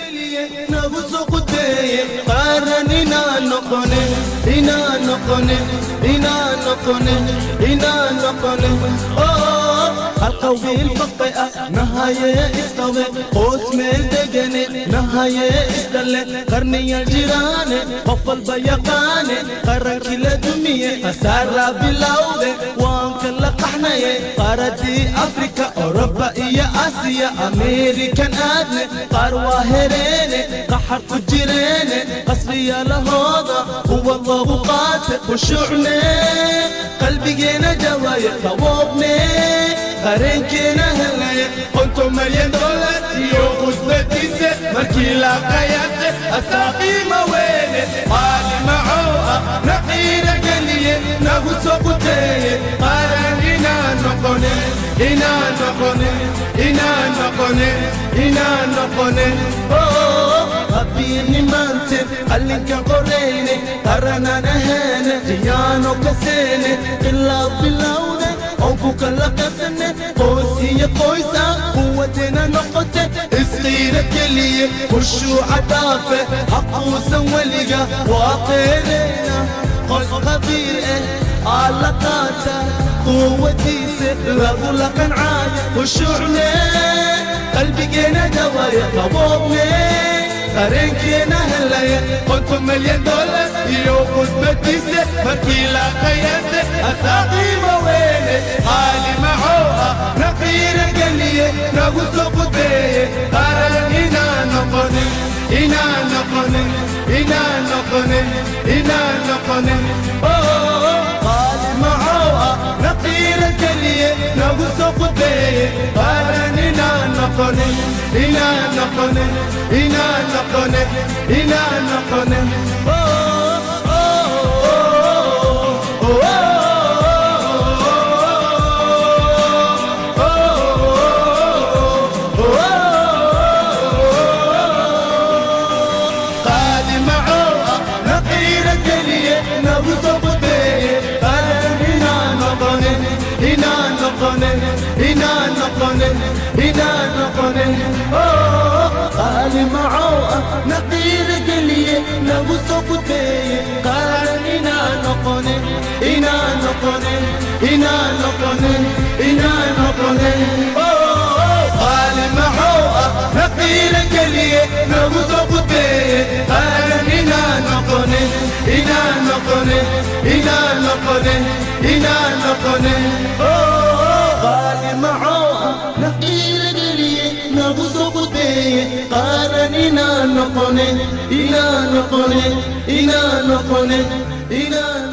Nagu soo qudeeye qaran inaan noqone, inaan noqone, inaan noqone, inaan noqone. Hal qabiil faqay ah nahaye isqabe, qoys meel degane nahaye isdhalle, qarniyaal jiraane qof walba yaqaane, qarankii la dumiye khasaaraa bilowde, waan kala qaxnaye qaaradii Afrika, Oroba iyo Asiya, Amerikan aadne, qaar waa hereene qaxar ku jireene, qasriyaalahooda kuwa loogu qaate khushuucne, qalbigeena jawaye qaboobne, qareenkeena helaye 50 malyan dollar iyo khudbadiisa markii la qiyaase asaa qiima weyne, qaali macow ah naqiira geliye, nagu soo quteeye qaran inaan noqone, inaan noqone, inaan noqone, inaan noqone. Qabiilnimaante qallinka qorayne, qaranaan ahaane khiyaano kaseene, khilaaf bilowde oon ku kala qaybsane, qoys iyo qoys ah quwadeena noqote, isqiira keliye khushuuca dhaafe, haquusan weliga waa qeereyna, qof qabiil ah aa la qaata quwadiisa lagu la qancaayo, khushuucne qalbigeena dawaye qaboobne, qareenkeena helaya 50 malyan dollar iyo khudbadiisa markii la qiyaase asaa qiima weyne, qaali macow ah naqiira geliye, nagu soo qudeeye qaran inaan noqone, inaan noqone, inaan noqone, inaan noqone. Qaali macow ah naqiira geliye, nagu soo qudeeye qaran inaan noqone, inaan noqone, inaan noqone, inaan noqone. Qaali macow ah naqiira geliye, nagu soo qudeeye qaran inaan noqone, inaan noqone, inaan noqone, inaan noqone. Qaali macow ah naqiira geliye, nagu soo qudeeye qaran inaan noqone, inaan noqone, inaan noqone, inaan noqone. Qaali macow ah naqiira geliye, nagu soo qudeeye qaran inaan noqone, inaan noqone, inaan noqone, inaan noqone. Qaali macow ah naqiira geliye, nagu soo qudeeye qaran inaan noqone, inaan noqone, inaan noqone, inaan.